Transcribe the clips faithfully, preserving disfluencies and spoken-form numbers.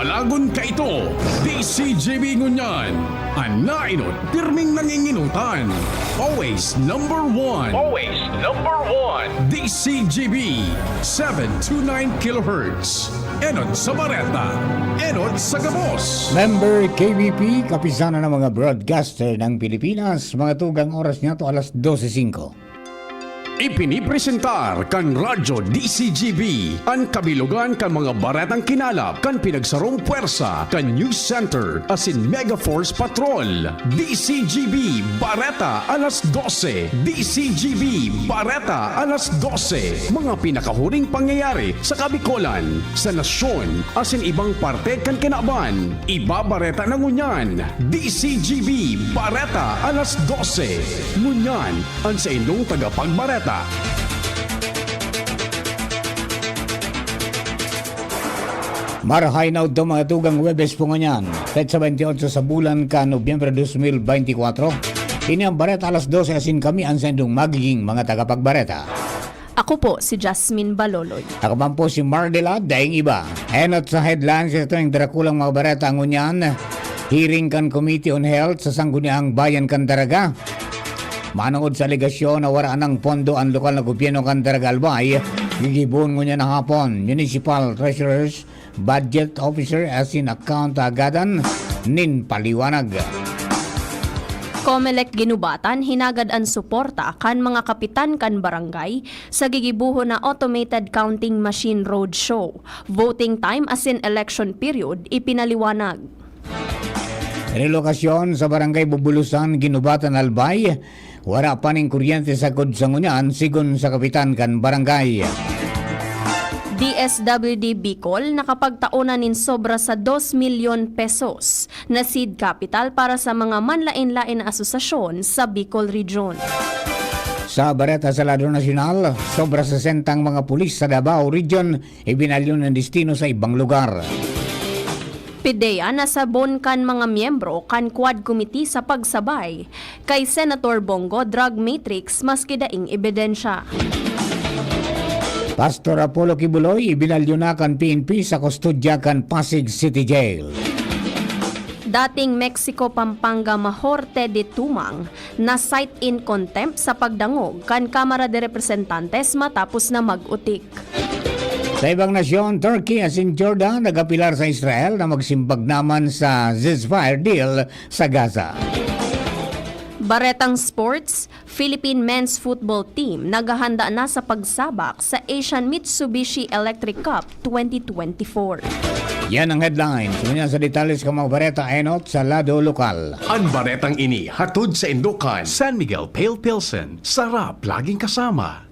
Lagon kaito, D C G B ngunyan. An nainot, pirming nanginginutan. Always number one. Always number one. D C G B, seven two nine kilohertz. Enot sa bareta, enot sa gabos. Member K B P, Kapisanan ng mga Broadcaster ng Pilipinas. Mga tugang, oras niya to alas dose singko. Ipinipresentar kan Radyo D C G B an kabilogan kan mga baretang kinalap kan pinagsarong pwersa kan News Center asin Mega Force Patrol. D C G B Bareta alas dose. D C G B Bareta alas dose. Mga pinakahuring pangyayari sa Kabikolan, sa nasyon, asin ibang parte kan kinaban. Ibabareta na ngunyan. D C G B Bareta alas dose. Ngunyan, an saindong tagapagbareta. Marahay na udto, mga tugang, Huwebes po ngunyan, petsa twenty-eight sa bulan kan Nobyembre dos mil beintikwatro. Ini ang Bareta alas dose, asin kami an saindong magiging mga tagapagbareta. Ako po si Jasmine Baloloy. Ako man po si Mardela, daing iba. Enot sa headlines, ito ang darakulang mga bareta ngunyan. Hearing kan Committee on Health sa Sangguniang Bayan kan Daraga. Manongod sa alegasyon na wara nang pondo ang lokal na gobyerno kan Daraga Albay, gigibon ngunyan na hapon, Municipal Treasurer's Budget Officer asin Account Agadan nin paliwanag. Comelec Guinobatan hinagad an suporta kan mga kapitan kan barangay sa gigibohon na automated counting machine roadshow, voting time asin election period, ipinaliwanag. Relokasyon sa Barangay Bubulusan, Guinobatan, Albay, wara pa nin kuryente sagkod sa ngunyan, sigon sa kapitan kan barangay. D S W D Bicol nakapagtao na nin sobra sa dos milyon pesos na seed capital para sa mga manlaen-laen na asosasyon sa Bicol Region. Sa bareta sa lado nasyonal, sobra sesenta ang mga pulis sa Davao Region ibinalyo nin destino sa ibang lugar. PDEA nasabon kan mga miyembro kan Quad Committee sa pagsabay kay Senator Bong Go drug matrix maski daing ebidensya. Pastor Apollo Quiboloy ibinalyo na kan P N P sa kustodya kan Pasig City Jail. Dating Mexico Pampanga Major Teddy Tumang na-cite in contempt sa pagdangog kan Kamara de Representantes matapos na mag-utik. Sa ibang nasyon, Turkey asin Jordan nag-apelar sa Israel na magsimbag naman sa ceasefire deal sa Gaza. Baretang sports, Philippine men's football team naghahanda na sa pagsabak sa Asian Mitsubishi Electric Cup twenty twenty-four. Yan ang headlines. Ngunyan sa detalye sa mga bareta, enot sa lado lokal. An baretang ini hatod saindo kan San Miguel Pale Pilsen, sarap laging kasama.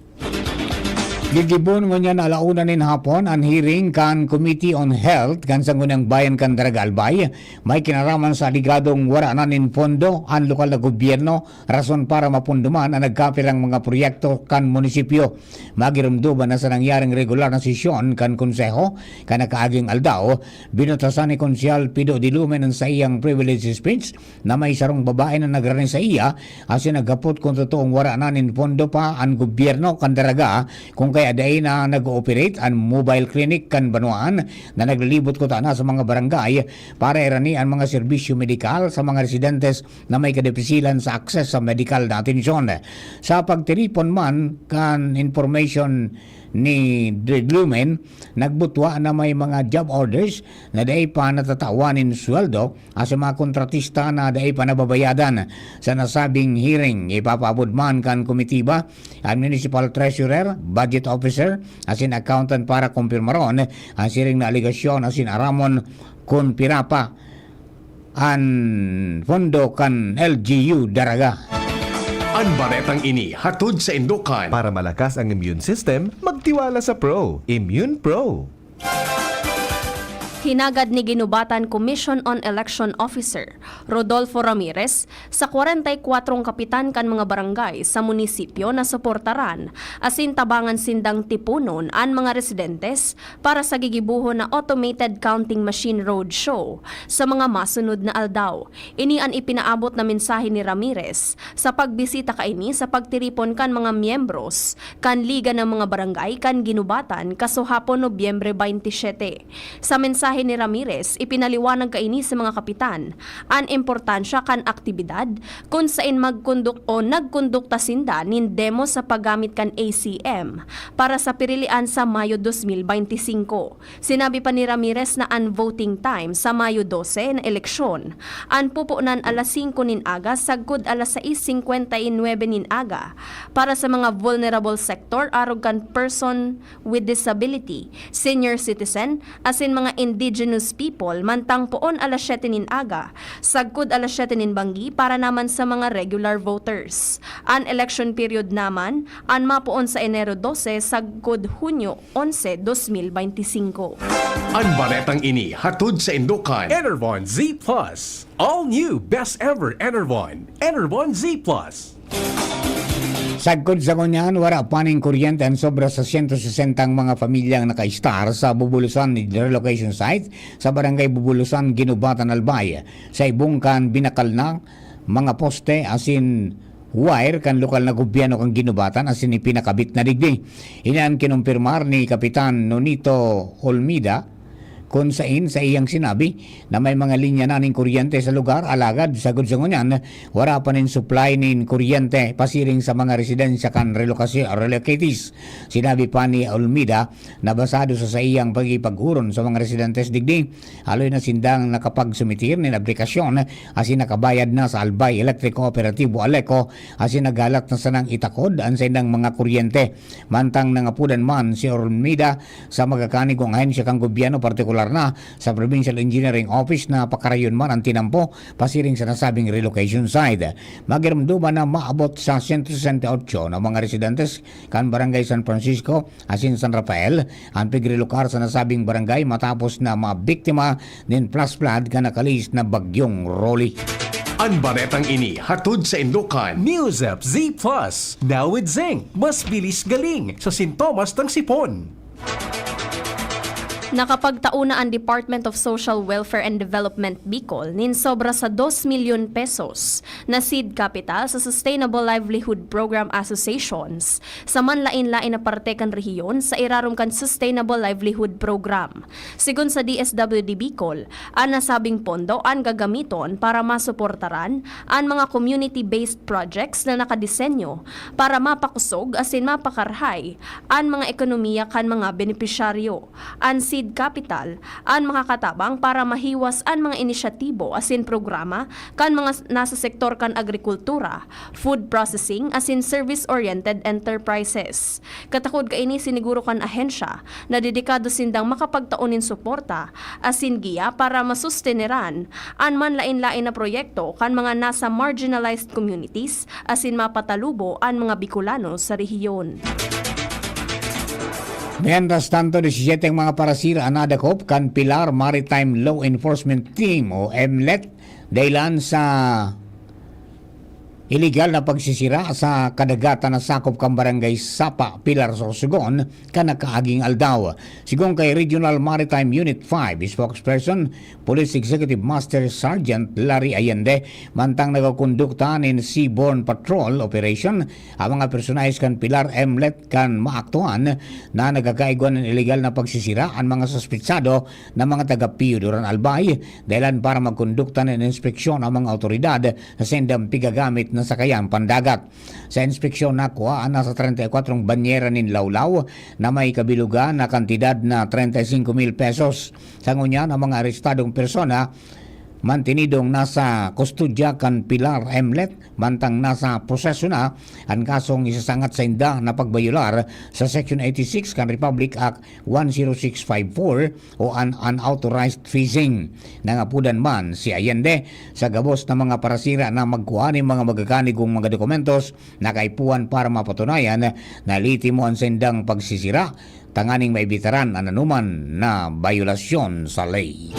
Gigibon ngunyan ala una nin hapon an hearing kan Committee on Health kan Sangguniang Bayan kan Daraga Albay. May kinaraman sa alegadong wara na nin pondo an lokal na gobyerno, rason para mapondo man an nagkapirang mga proyekto kan munisipyo. Magiromdoman na sa nangyaring regular na sesyon kan Konseho kan nakaaging aldaw, binutasan ni Konsehal Pido Dilumen an saiyang privilege speech na may sarong babae na nagrani saiya asin naghapot kun totoong wara na nin pondo pa an gobyerno kan Daraga, kun kaya dai na nag-ooperate an mobile clinic kan banwaan na naglilibot kutana sa mga barangay para irani an mga serbisyo medikal sa mga residentes na may kadepisilan sa akses sa medikal na atensyon. Sa pagtiripon man kan information ni Dre Blumen, nagbutwa na may mga job orders na dai pa natatawan nin sweldo asin mga kontratista na dai pa nababayadan. Sa nasabing hearing, ipapaabot man kan komitiba an Municipal Treasurer, Budget Officer, asin Accountant para kumpirmaron an siring na alegasyon asin aramon kun pira pa an pondo kan L G U Daraga. An baretang ini hatod saindo kan Para malakas ang immune system, magtiwala sa Pro. Immune Pro. Hinagad ni Guinobatan Commission on Election Officer Rodolfo Ramirez sa kwarenta y kwatro kapitan kan mga barangay sa munisipyo na suportaran asin tabangan sindang tiponon an mga residentes para sa gigibohon na automated counting machine roadshow sa mga masunod na aldaw. Ini an ipinaabot na mensahe ni Ramirez sa pagbisita kaini sa pagtiripon kan mga miyembros kan Liga ng mga Barangay kan Guinobatan kasuhapon, Nobyembre baynte siyete. Sa mensahe mensahe ni Ramirez, ipinaliwanag kaini sa mga kapitan an importansya kan aktibidad kun saen magkonduk-, o nagkondukta sinda nin demo sa paggamit kan A C M para sa pirilian sa Mayo dos mil beinti singko. Sinabi pa ni Ramirez na an voting time sa Mayo dose na eleksyon, an pupunan alas singko nin aga sagkod alas sais singkwenta y nuebe nin aga, para sa mga vulnerable sector arog kan person with disability, senior citizen, asin mga indigenous people, mantang poon alas siyete nin aga sagkod alas siyete nin banggi para naman sa mga regular voters. An election period naman, an mapoon sa Enero dose sagkod Hunyo onse, dos mil beinti singko. An baretang ini hatod sa Indokan. Enervon Z Plus. All new, best ever Enervon. Enervon Z Plus. Sagkod sa ngunyan, wara pa nin kuryente an sobra sa sento sesenta mga pamilyang naka-istar sa bubulusan ni relocation site sa Barangay Bubulusan, Guinobatan, Albay. Sa ibong kan binakal na mga poste asin wire kan lokal na gobyerno kan Guinobatan asin ipinakabit na digdi. Ini an kinumpirmar ni Kapitan Nonito Olmida, kun sain sa iyang sinabi na may mga linya na nin kuryente sa lugar, alagad sagod sa ngunyan, wara pa nin supply nin kuryente pasiring sa mga residensya kan relokasyon, relocatees. Sinabi pa ni Olmida na basado sa saiyang pakikipaghuron sa mga residentes digdi, haloy na sindang nakapagsumitir nin aplikasyon asin nakabayad na sa Albay Electric Cooperatibo, ALECO, asin naghalat na sanang itakod an saindang mga kuryente. Mantang nangapudan man si Olmida sa magakani kung ahensya kan gobyerno, partikular na sa Provincial Engineering Office, na pakarayon man an tinampo pasiring sa nasabing relocation site. Magirumduman na maabot sa sento sesenta y otso na mga residentes kan Barangay San Francisco asin San Rafael an pigrilokar sa nasabing barangay matapos na mabiktima nin flash flood kan nakalihis na Bagyong Rolly. An baretang ini hatod sa Indokan. News App Z Plus, now with Zinc. Mas bilis galing sa sintomas ng sipon. Nakapagtao na an Department of Social Welfare and Development Bicol nin sobra sa dos milyon pesos na seed capital sa Sustainable Livelihood Program associations sa manlaen-laen na parte kan rehiyon sa irarom kan Sustainable Livelihood Program. Sigon sa D S W D Bicol, an nasabing pondo an gagamiton para masuportaran an mga community-based projects na nakadesenyo para mapakosog asin mapakarhay an mga ekonomiya kan mga benepisyaryo. An seed capital an makakatabang para mahiwas an mga inisyatibo asin programa kan mga s-, nasa sektor kan agrikultura, food processing asin service-oriented enterprises. Katakod kaini, siniguro kan ahensya na dedikado sindang makapagtao nin suporta asin giya para masusteneran an manlaen-laen na proyekto kan mga nasa marginalized communities asin mapatalubo an mga Bicolano sa rehiyon. Mientras tanto, disisiyete ang mga parasira an nadakop kan Pilar Maritime Law Enforcement Team o MLET, dahilan sa iligal na pagsisira sa kadagatan na sakop kan Barangay Sapa, Pilar, Sorsogon, kan nakaaging aldaw. Sigon kay Regional Maritime Unit five spokesperson, Police Executive Master Sergeant Larry Allende, mantang nagkukondukta nin seaborne patrol operation, ang mga personahes kan Pilar MLET kan maaktuhan na nagkakaigwa nin iligal na pagsisira an mga suspetsado na mga taga Pio Duran Albay, dahilan para magkondukta nin inspeksyon ang mga awtoridad sa saindang pigagamit na sakayan pandagat. Sa inspeksyon, nakuha an nasa treinta y cuatro banyera nin lawlaw na may kabilugan na kantidad na treinta y cinco mil pesos. Sa ngunyan, ang mga arestadong persona mantenidong nasa kustodya kan Pilar MLET, mantang nasa proseso na an kasong isasangat sainda na pagbayolar sa Section eighty-six kan Republic Act one zero six five four o an unauthorized fishing. Nangapudan man si Allende sa gabos na mga parasira na magkua nin mga magaganigong mga dokumentos na kaipuhan para mapatunayan na litimo an saindang pagsisira, tanganing maibitaran an anoman na bayolasyon sa ley.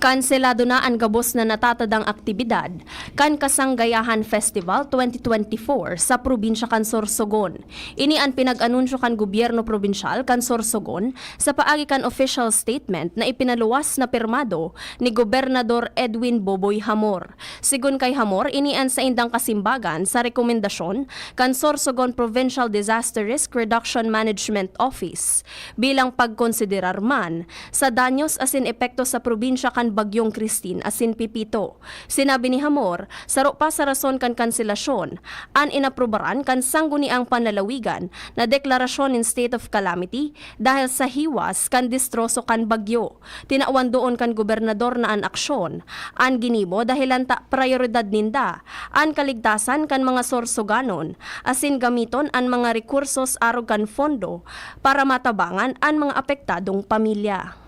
Kanselado na an gabos na natatadang aktibidad kan Kasanggayahan Festival twenty twenty-four sa probinsya kan Sorsogon. Ini an pinag-anunsyo kan gobyerno probinsyal kan Sorsogon sa paagi kan official statement na ipinaluwas na pirmado ni Gobernador Edwin Boboy Hamor. Sigon kay Hamor, ini an saindang kasimbagan sa rekomendasyon kan Sorsogon Provincial Disaster Risk Reduction Management Office bilang pagkonsiderar man sa danyos asin epekto sa probinsya kan Bagyong Christine asin Pepito. Sinabi ni Hamor, saro pa sa rason kan kanselasyon an inaprubaran kan Sangguniang Panlalawigan na deklarasyon nin state of calamity dahil sa hiwas kan destroso kan bagyo. Tinawan doon kan gobernador na an aksyon an ginibo dahelan ta prayoridad ninda an kaligtasan kan mga Sorsoganon asin gamiton an mga rekursos arog kan fondo para matabangan an mga apektadong pamilya.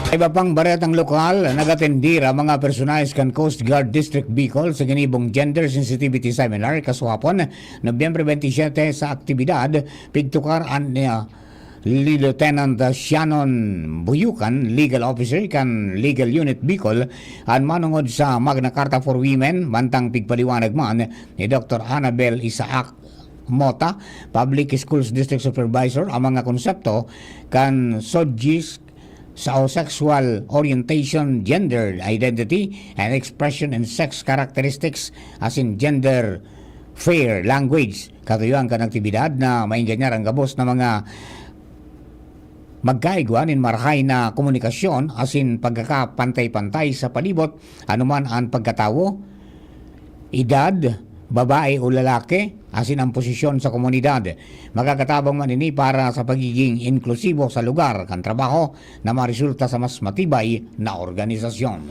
Iba pang baretang lokal, nag-atender ang mga personahes kan Coast Guard District Bicol sa ginibong Gender Sensitivity Seminar kasuhapon, Nobyembre twenty-seven, sa aktibidad pigtukar an, ah, Li-, Lieutenant Shannon Buyukan, Legal Officer kan Legal Unit Bicol, an manongod sa Magna Carta for Women, mantang pigpaliwanag man ni Doktor Annabel Isaac Mota, Public Schools District Supervisor, ang mga konsepto kan SOGIS sa o sexual orientation, gender identity and expression, and sex characteristics, asin gender fair language. Katuyuan kan aktibidad na maenganyar an gabos na mga magkaigwa nin marahay na komunikasyon asin pagkakapantay-pantay sa palibot, anuman an pagkatawo, edad, babae o lalaki, asin ang posisyon sa komunidad. Makakatabang man ini para sa pagiging inklusibo sa lugar kan trabaho na maresulta sa mas matibay na organisasyon.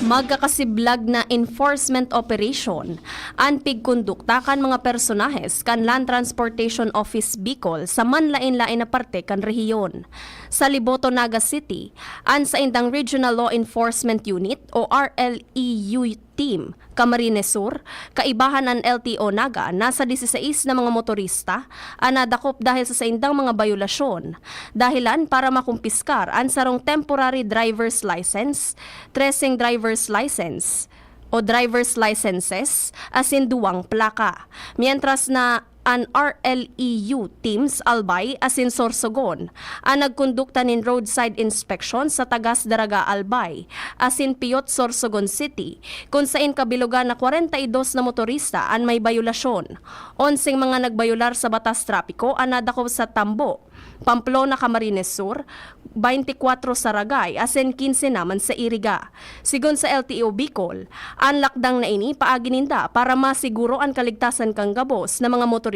Magkakasiblag na enforcement operation an pigkondukta kan mga personahes kan Land Transportation Office Bicol sa manlaen-laen na parte kan rehiyon. Sa Liboto, Naga City, an saindang Regional Law Enforcement Unit o R L E U team, Camarines Sur, kaibahan an L T O Naga, nasa dieciséis na mga motorista an nadakop dahil sa saindang mga bayolasyon. Dahilan para makumpiskar an sarong temporary driver's license, treseng driver's license o driver's licenses, asin duwang plaka. Mientras na an R L E U teams Albay asin Sorsogon an nagkondukta nin roadside inspection sa Tagas Daraga, Albay asin Piot, Sorsogon City, kun sain kabilogan na kwarenta y dos na motorista an may bayolasyon. Onseng mga nagbayolar sa batas trapiko an nadakop sa Tambo, Pamplona, Camarines Sur, baynte kwatro sa Ragay asin kinse naman sa Iriga. Sigon sa L T O Bicol, an lakdang na ini paagi ninda para masiguro an kaligtasan kan gabos na mga motorista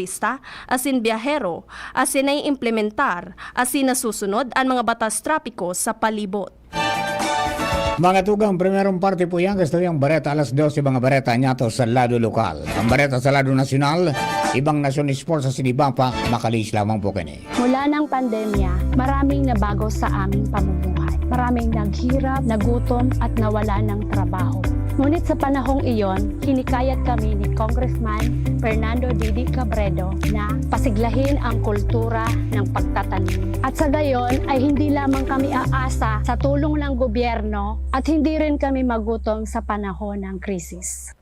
asin biyahero, asin naiimplementar asin nasusunod an mga batas trapiko sa palibot. Mga tugang, primerong parte po yan, kasto yung bareta alas dose, mga bareta niyato sa lado lokal. Ang bareta sa lado nasyonal, ibang nasyon, sports sa sinibapa, makalis lamang po kini. Mula ng pandemya, maraming nabago sa aming pamumuhay. Maraming naghirap, nagutom, at nawala ng trabaho. Ngunit sa panahong iyon, hinikayat kami ni Congressman Fernando Didi Cabredo na pasiglahin ang kultura ng pagtatanim. At sa gayon ay hindi lamang kami aasa sa tulong ng gobyerno at hindi rin kami magutom sa panahon ng krisis.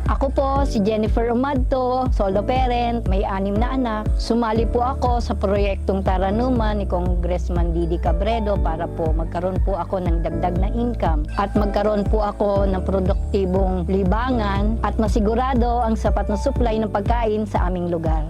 Ako po si Jennifer Umadto, solo parent, may anim na anak. Sumali po ako sa proyektong Taranuman ni Congressman Didi Cabredo para po magkaroon po ako ng dagdag na income at magkaroon po ako ng produktibong libangan at masigurado ang sapat na supply ng pagkain sa aming lugar.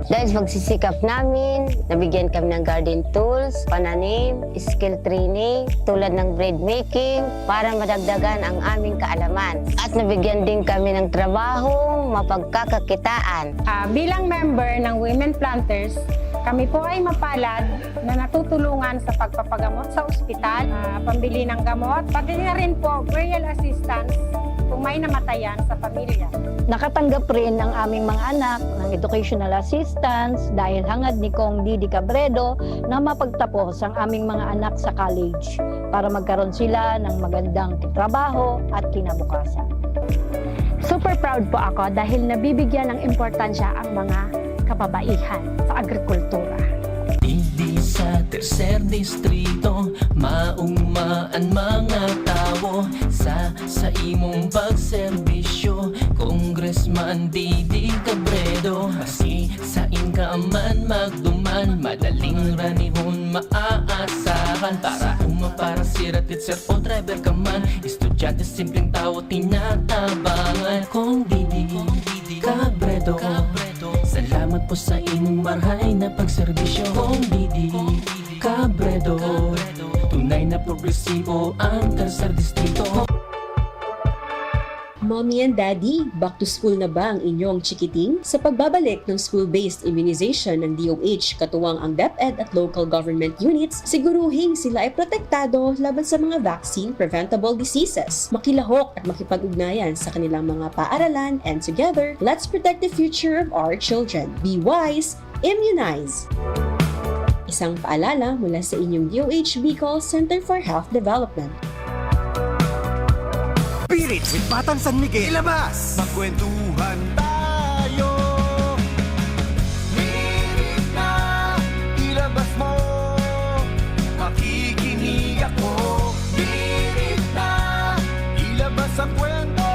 Dahil sa pagsisikap namin, nabigyan kami ng garden tools, pananim, skill training, tulad ng bread making, para madagdagan ang aming kaalaman. At nabigyan din kami ng trabahong mapagkakakitaan. Ah, bilang member ng Women Planters, kami po ay mapalad na natutulungan sa pagpapagamot sa ospital, ah, pambili ng gamot, pati na rin po burial assistance kung may namatayan sa pamilya. Nakatanggap rin ang aming mga anak ng educational assistance dahil hangad ni Cong Didi Cabredo na mapagtapos ang aming mga anak sa college para magkaroon sila ng magandang trabaho at kinabukasan. Super proud po ako dahil nabibigyan ng importansya ang mga kababaihan sa agrikultura. Digdi sa tercer distrito, maugma an mga tawo sa, sa imong pagserbisyo, Congressman Didi Cabredo. Maski sain ka man magduman, madaling ranihon maaasahan. Para uma, para sira, teacher o driver ka man, estudyante, simpleng tawo, tinatabangan. Kong Didi Cabredo, salamat po sa imong marhay na pagserbisyo. Kong Didi Cabredo, tunay na progresibo ang tercer distrito. Mommy and Daddy, back to school na ba ang inyong chikiting? Sa pagbabalik ng school-based immunization ng D O H, katuwang ang DepEd at local government units, siguruhing sila ay protektado laban sa mga vaccine-preventable diseases. Makilahok at makipag-ugnayan sa kanilang mga paaralan, and together, let's protect the future of our children. Be wise, immunize! Isang paalala mula sa inyong D O H Bicol Center for Health Development. Spirit with Batang San Miguel. Ilabas! Magkwentuhan tayo. Minit na, ilabas mo. Makikinig ako. Minit na, ilabas ang kwento.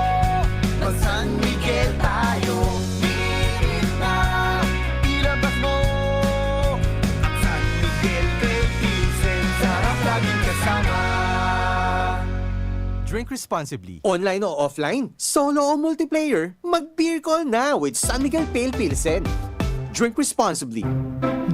Mag San Miguel tayo. Minit na, ilabas mo. Ang San Miguel Philippines, sarap laging kasama. Drink responsibly. Online o offline, solo o multiplayer, mag-beer call na with San Miguel Pale Pilsen. Drink responsibly.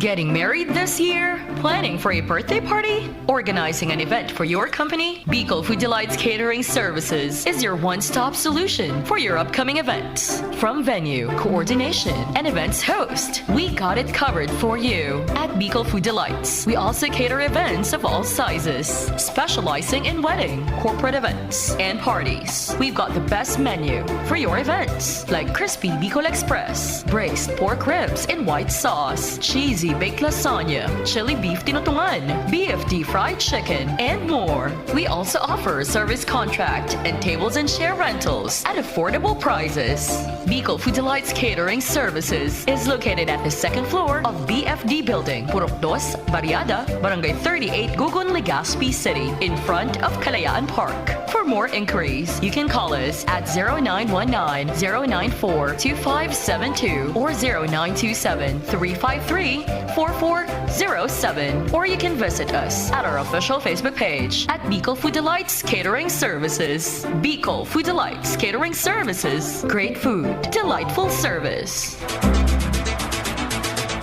Getting married this year? Planning for a birthday party? Organizing an event for your company? Bicol Food Delights Catering Services is your one-stop solution for your upcoming events. From venue, coordination, and events host, we got it covered for you. At Bicol Food Delights, we also cater events of all sizes, specializing in wedding, corporate events, and parties. We've got the best menu for your events, like crispy Bicol Express, braised pork ribs in white sauce, cheesy baked lasagna, chili beef tinutungan, B F D fried chicken, and more. We also offer service contract and tables and chair rentals at affordable prices. Bicol Food Delights Catering Services is located at the second floor of B F D Building, Purok Dos, Barriada, Barangay thirty-eight, Gugun, Legazpi City, in front of Kalayaan Park. For more inquiries, you can call us at zero nine one nine, zero nine four, two five seven two or zero nine two seven, three five three, four four zero seven, or you can visit us at our official Facebook page at Bicol Food Delights Catering Services. Bicol Food Delights Catering Services. Great food, delightful service.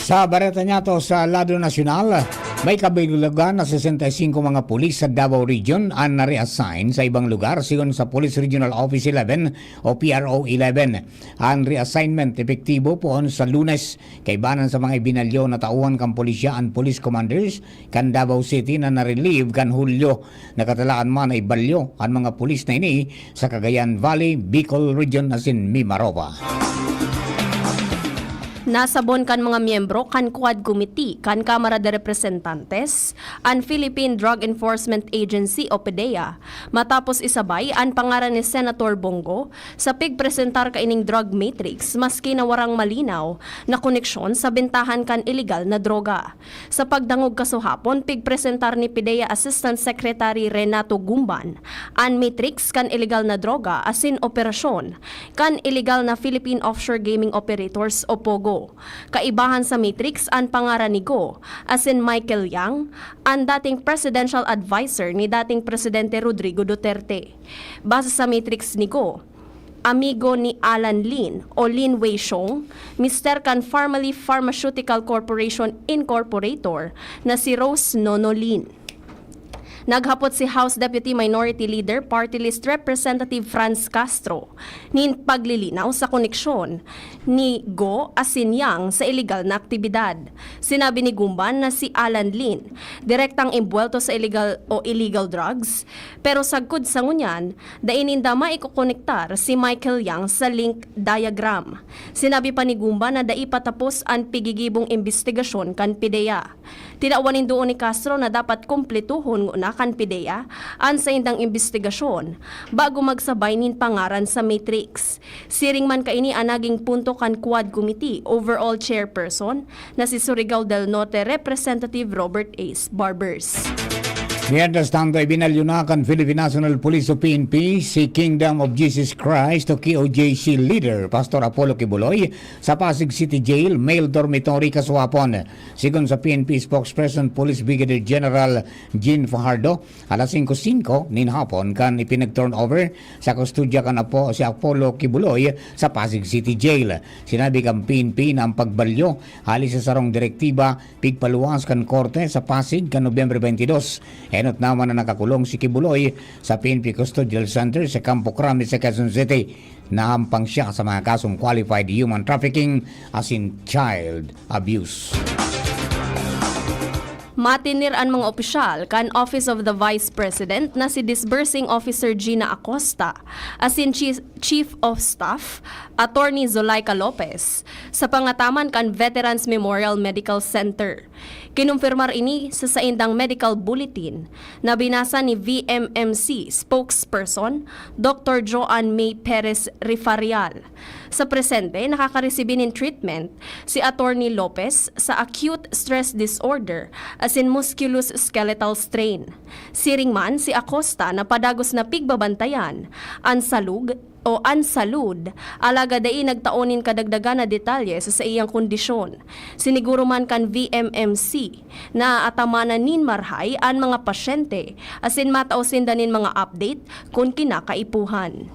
Sa bareta niyato sa lado nasyonal, may kabilugan na sesenta y singko mga pulis sa Davao Region an na-reassign sa ibang lugar, sigon sa Police Regional Office eleven o P R O eleven. An reassignment epektibo poon sa Lunes. Kaibanan sa mga ibinalyo na tauhan kan pulisya an police commanders kan Davao City na na-relieve kan Hulyo. Nakatalaan man na ibalyo an mga pulis na ini sa Cagayan Valley, Bicol Region asin Mimaropa. Nasabon kan mga miyembro kan Quad Committee kan Kamara de Representantes an Philippine Drug Enforcement Agency o PDEA, matapos isabay an pangaran ni Senator Bong Go sa pigpresentar kaining drug matrix, maski na warang malinaw na koneksyon sa bentahan kan iligal na droga. Sa pagdangog kasuhapon, pigpresentar ni PDEA Assistant Secretary Renato Gumban an matrix kan iligal na droga asin operasyon kan iligal na Philippine Offshore Gaming Operators o POGO. Kaibahan sa matrix an pangaran ni Go asin Michael Yang, an dating presidential adviser ni dating Presidente Rodrigo Duterte. Base sa matrix ni Go, amigo ni Alan Lin o Lin Wei Xiong, mister kan Farmally Pharmaceutical Corporation Incorporator na si Rose Nono Lin. Naghapot si House Deputy Minority Leader Party List Representative Franz Castro nin paglilinaw sa koneksyon ni Go asin Yang sa iligal na aktibidad. Sinabi ni Gumban na si Alan Lin direktang imbuwelto sa iligal o illegal drugs, pero sagkod sa ngunyan, dai ninda maikokonektar si Michael Yang sa link diagram. Sinabi pa ni Gumban na dai pa tapos an pigigibong imbestigasyon kan PDEA. Tinawan nin duon ni Castro na dapat kumplituhon ngona kan PDEA an saindang imbestigasyon bago magsabay nin pangaran sa matrix. Siring man kaini an naging punto kan Quad Committee Overall Chairperson na si Surigao del Norte Representative Robert Ace Barbers. Mientras tanto, ibinalyo na kan Philippine National Police o P N P si Kingdom of Jesus Christ o K O J C leader, Pastor Apollo Kibuloy, sa Pasig City Jail, male dormitory, kasuwapon. Sigon sa P N P spokesperson, Police Brigadier General Jean Fajardo, alas singko singko nin hapon kan ipinag-turnover sa kustodya kan Apo, si Apollo Kibuloy sa Pasig City Jail. Sinabi kan P N P na ang pagbalyo hali sa sarong direktiba pigpaluwas kan korte sa Pasig kan Nobyembre twenty-two. Enot naman na nakakulong si Kibuloy sa P N P Custodial Center sa Campo Crame sa Quezon City. Nahampang siya sa mga kasong qualified human trafficking asin child abuse. Matinir an mga opisyal kan Office of the Vice President na si Disbursing Officer Gina Acosta asin Chi-, Chief of Staff Attorney Zulaika Lopez sa pangataman kan Veterans Memorial Medical Center. Kinumpirmar ini sa saindang medical bulletin na binasa ni V M M C spokesperson Doctor Joanne May Perez Refarial. Sa presente, nakakaresibi nin treatment si Attorney Lopez sa acute stress disorder asin musculoskeletal strain. Siring man, si Acosta na padagos na pigbabantayan an salug o an salud, alagad dai nagtao nin kadagdagan na detalye sa saiyang kondisyon. Siniguro man kan V M M C na atamanan nin marhay an mga pasyente asin matao sinda nin mga update kun kinakaipuhan.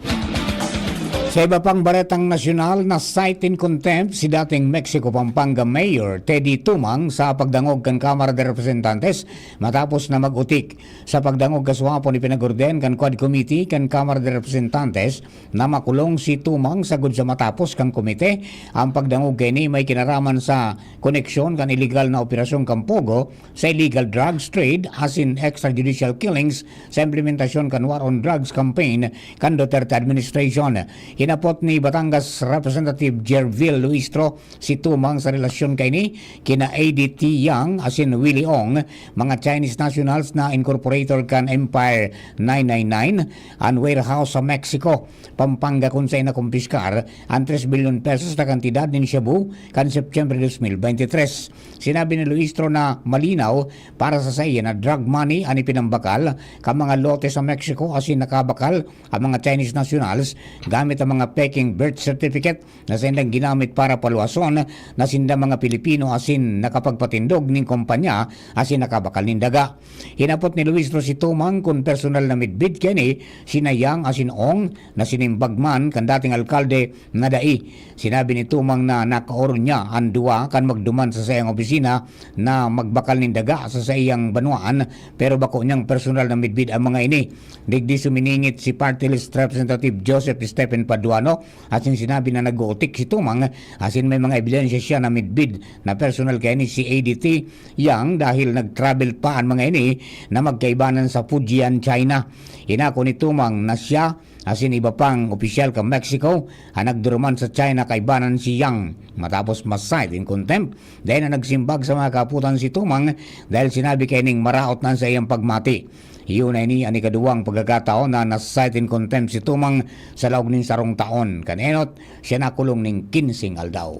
Sa iba pang baretang nasyonal, na-cite in contempt si dating Mexico Pampanga Mayor Teddy Tumang sa pagdangog kan Kamara de Representantes matapos na mag-utik. Sa pagdangog kasuwapon, ipinag-orden kan Quad Committee kan Kamara de Representantes na makulong si Tumang sagkod sa matapos kan komite. Ang pagdangog kaini may kinaraman sa koneksyon kan iligal na operasyon kan Pogo sa illegal drugs trade asin extrajudicial killings sa implementasyon kan War on Drugs campaign kan Duterte administration. Hinapot ni Batangas Representative Jervil Luistro si Tumang sa relasyon kaini kina A D T Yang asin Willie Ong, mga Chinese nationals na incorporator kan Empire nine nine nine, an warehouse sa Mexico, Pampanga, kun saen nakumpiskar an tres bilyon pesos na kantidad nin shabu kan Setyembre dos mil bente tres. Sinabi ni Luistro na malinaw para sa saiya na drug money an ipinambakal kan mga lote sa Mexico asin nakabakal ang mga Chinese nationals gamit ang mga peking birth certificate na saindang ginamit para paluwason na sinda mga Pilipino asin nakapagpatindog nin kompanya asin nakabakal nin daga. Hinapot ni Luistro si Tumang kun personal na midbid kaini sina Yang asin Ong na sinimbag man kan dating alkalde na dai. Sinabi ni Tumang na nakaoron niya an duwa kan magduman sa saiyang opisina na magbakal nin daga sa saiyang banwaan, pero bako niyang personal na midbid ang mga ini. Digdi suminingit si Party List Representative Joseph Stephen Paduano asin sinabi na nag-uutik si Tumang asin may mga ebidensya siya na midbid na personal kaini si A D T Yang dahil nag-travel pa an mga ini na magkaibanan sa Fujian, China. Inako ni Tumang na siya asin iba pang opisyal kan Mexico an nagduruman sa China kaibanan si Yang. Matapos ma-cite in contempt, dai na nagsimbag sa mga kaaputan si Tumang dahil sinabi kaining maraot na an saiyang pagmati. Iyo na ini an ikaduwang pagkakataon na na-cite in contempt si Tumang sa laog nin sarong taon. Kan enot, siya nakulong nin kinseng aldaw.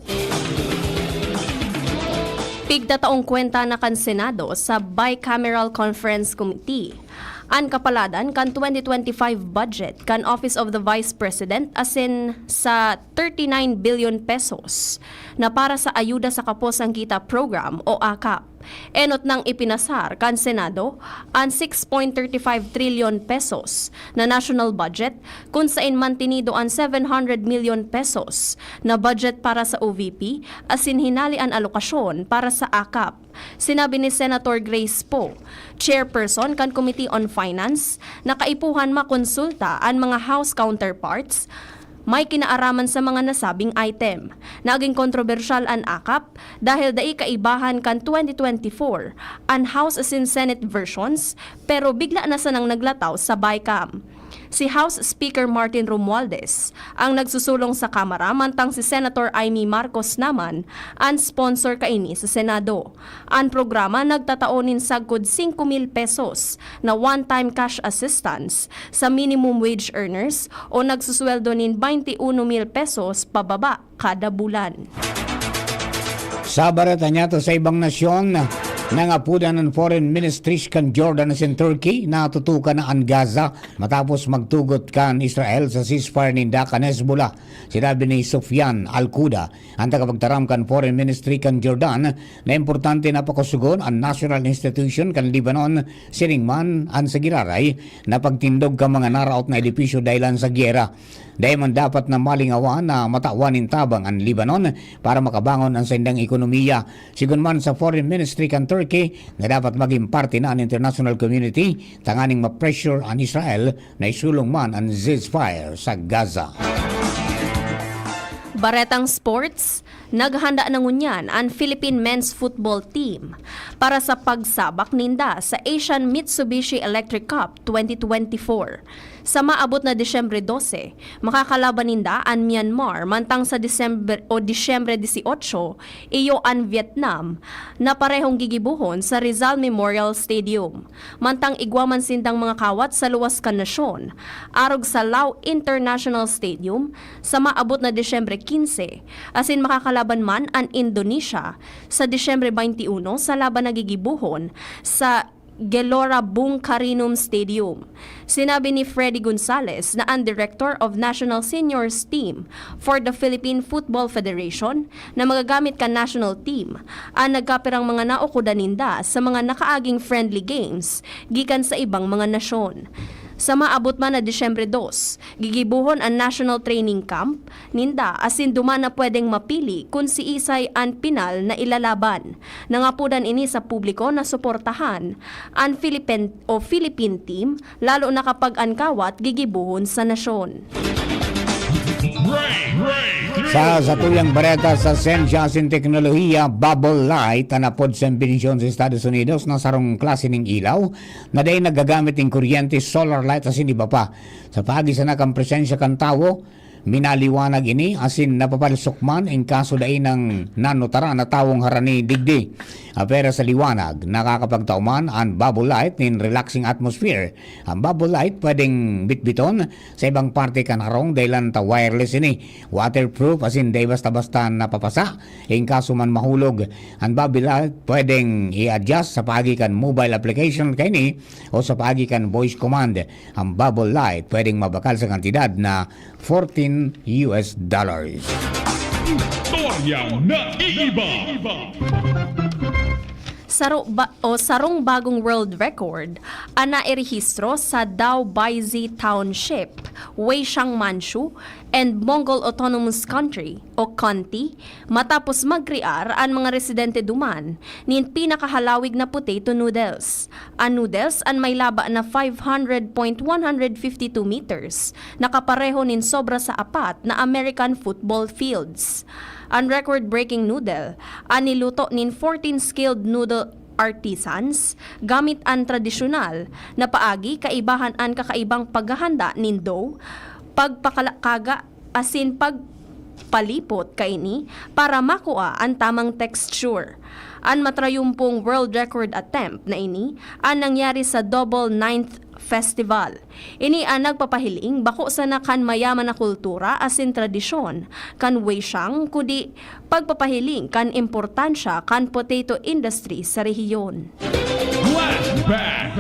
Pigtataong kwenta na kan Senado sa Bicameral Conference Committee an kapaladan kan twenty twenty-five budget kan Office of the Vice President asin sa thirty-nine billion pesos na para sa ayuda sa kapos sangkita program o akap. Enot nang ipinasar kan Senado an six point thirty five trilyon pesos na national budget, kun saen mantinido an seven hundred milyon pesos na budget para sa O V P asin hinali an alokasyon para sa akap. Sinabi ni Senator Grace Poe, chairperson kan Committee on Finance, na kaipuhan makonsulta an mga House counterparts may kinaaraman sa mga nasabing item. Naging kontrobersyal an akap dahil dai kaibahan kan twenty twenty-four an House asin Senate versions, pero bigla na sanang naglataw sa Bicam. Si House Speaker Martin Romualdez ang nagsusulong sa Kamara, mantang si Senator Imee Marcos naman an sponsor kaini sa Senado. An programa nagtatao nin sagkod singko mil pesos na one-time cash assistance sa minimum wage earners o nagsusweldo nin baynte uno mil pesos pababa kada bulan. Sa bareta niyato sa ibang nasyon, nangapodan an foreign ministries kan Jordan asin Turkey na tutukan na an Gaza matapos magtugot kan Israel sa ceasefire ninda kan Hezbollah. Sinabi ni Sufyan Al-Quda, an tagapagtaram kan foreign ministry kan Jordan, na importante na pakusugon an national institution kan Lebanon, siring man an sa giraray na pagtindog kan mga naraot na edipisyo dahelan sa giyera. Dai man dapat na malingawan na matawan nin tabang an Lebanon para makabangon an saindang ekonomiya. Sigon man sa Foreign Ministry kan Turkey na dapat magin parte na an international community tanganing ma-pressure an Israel na isulong man an ceasefire sa Gaza. Baretang sports, naghanda na ngunyan an Philippine men's football team para sa pagsabak ninda sa Asian Mitsubishi Electric Cup twenty twenty-four. Sa maabot na Disyembre dose, makakalaban ninda an Myanmar, mantang sa Disyembre o Disyembre dieciocho, iyo an Vietnam, na parehong gigibohon sa Rizal Memorial Stadium. Mantang igwa man sindang mga kawat sa luwas kan nasyon, arog sa Lao International Stadium, sa maabot na Disyembre quince, asin makakalaban man an Indonesia sa Disyembre twenty-one sa laban na gigibohon sa Gelora Bung Karinum Stadium. Sinabi ni Freddy Gonzalez na an Director of National Seniors Team for the Philippine Football Federation na magagamit kan national team an nagkapirang mga naukodan ninda sa mga nakaaging friendly games gikan sa ibang mga nasyon. Sa maabot man na Disyembre dos, gigibohon an National Training Camp ninda asin duman na pwedeng mapili kun siisay an pinal na ilalaban. Nangapodan ini sa publiko na suportahan an Philippine o Philippine team, lalo na kapag an kawat gigibohon sa nasyon. Sa satuyang bareta sa sensya asin teknolohiya, bubble light an napod sa imbensyon sa Estados Unidos na sarong klase ning ilaw na dai nagagamit nin kuryente, solar light asin iba pa. Sa paagi sana kan presensya kan tawo, minaliwanag ini asin napapalsok man in kaso dai nang nanutara na tawong harani digdi. Apera sa liwanag, nakakapagtao man an bubble light nin relaxing atmosphere. An bubble light pwedeng bitbiton sa ibang parte kan harong dahelan ta wireless ini, waterproof asin dai basta-basta napapasa. In kaso man mahulog an bubble light, pwedeng i-adjust sa paagi kan mobile application kaini o sa paagi kan voice command. An bubble light pwedeng mabakal sa kantidad na fourteen U S dollars. Istorya na iiba. Saro ba, o sarong bagong world record an nairehistro sa Daobaizhi Township, Weishan Manchu, and Mongol Autonomous Country o Conti, matapos magkrear an mga residente duman nin pinakahalawig na potato noodles. An noodles an may laba na five hundred point one hundred fifty two meters, nakapareho nin sobra sa apat na American football fields. An record-breaking noodle an niluto nin fourteen skilled noodle artisans gamit an tradisyonal na paagi, kaibahan an kakaibang paghahanda nin dough, pagpakalakaga asin pagpalipot kaini para makua an tamang texture. An matrayumpong world record attempt na ini an nangyari sa Double Ninth Festival. Ini an nagpapahiling bako sana kan mayaman na kultura asin tradisyon kan Weishan, kundi pagpapahiling kan importansya kan potato industry sa rehiyon. Flashback.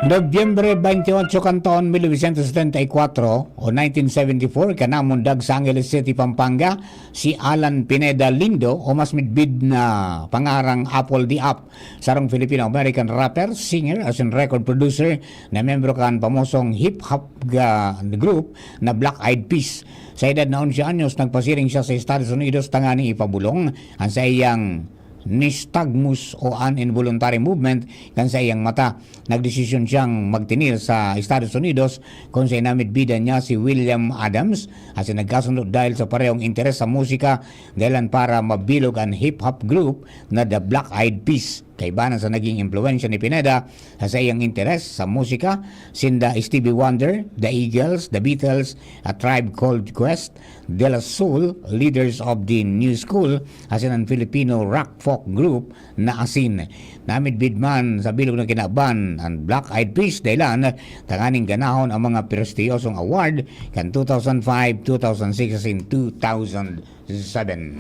Nobyembre twenty-eight kan taon mil novecientos setenta y cuatro o nineteen seventy-four, kanamundag sa Angeles City, Pampanga, si Alan Pineda Lindo o mas midbid na pangarang Apple the App, sarong Filipino-American rapper, singer, asin record producer na membro kan pamosong hip-hop ga-, group na Black Eyed Peas. Sa edad na onse anyos, nagpasiring siya sa Estados Unidos tanganing ipabulong an saiyang nystagmus o an involuntary movement kan saiyang mata. Nagdesisyon siyang magtinir sa Estados Unidos, kun saen namidbidan niya si William Adams, asin nagkasundo dahil sa parehong interes sa musika, dahilan para mabilog an hip-hop group na The Black Eyed Peas. Kaibanan sa naging impluwensya ni Pineda sa saiyang interes sa musika, sinda Stevie Wonder, The Eagles, The Beatles, A Tribe Called Quest, De La Soul, Leaders of the New School, asin an Filipino rock folk group na Asin. Namidbid man sa bilog na kinaban an Black Eyed Peas dahilan tanganing ganahon ang mga prestiyosong award kan two thousand five, two thousand six asin two thousand seven.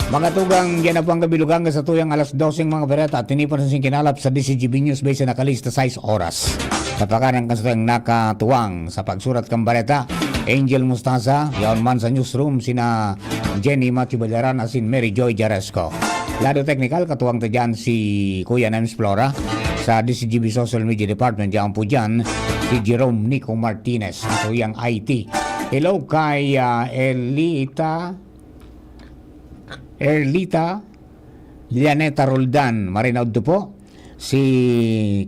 Mga tugang, yan na po ang kabilugan kan satuyang alas doseng mga bareta. Tinipon sa singkinalap sa D C G B News Base na nakalista sais oras. Sa pagkaran kan satuyang nakatuwang sa pagsurat kan bareta, Angel Mostaza, yaon man sa newsroom sina Jenny Matthew Ballaran asin Mary Joy Jaresco. Lado teknikal, katuwang ta dyan si Kuya Nems Flora. Sa D C G B Social Media Department, yaon po dyan si Jerome Nico Martinez, sa tuyang I T. Hello kay, ah, Elita, Erlita Lianeta Roldan, maray na udto po. Si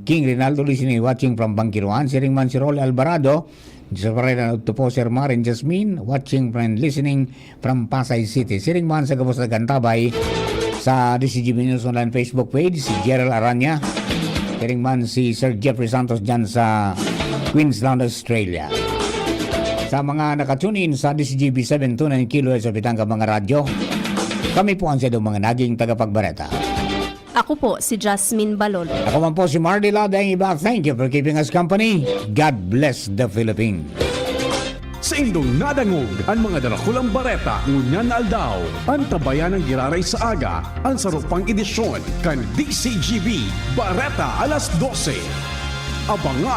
King Rinaldo listening, watching from Bangkiruan. Siring man si Rolly Alvarado, sa maray na udto po, Sir Marin Jasmine, watching and listening from Pasay City. Siring man sa gabos na gantabay sa D C G B News Online Facebook page, si Gerald Aranya. Siring man si Sir Jeffrey Santos dyan sa Queensland, Australia. Sa mga nakatune in sa D C G B seven two nine kilohertz sa bitang ka mga radyo, kami po ang siyadong mga naging tagapagbareta. Ako po si Jasmine Balolo. Ako man po si Mardy Ladang Iba. Thank you for keeping us company. God bless the Philippines. Saindong nadangog an mga darakulang bareta ngunyan na aldaw. Antabayan an giraray sa aga, an saro pang edisyon kan D C G B Bareta alas dose. Abangan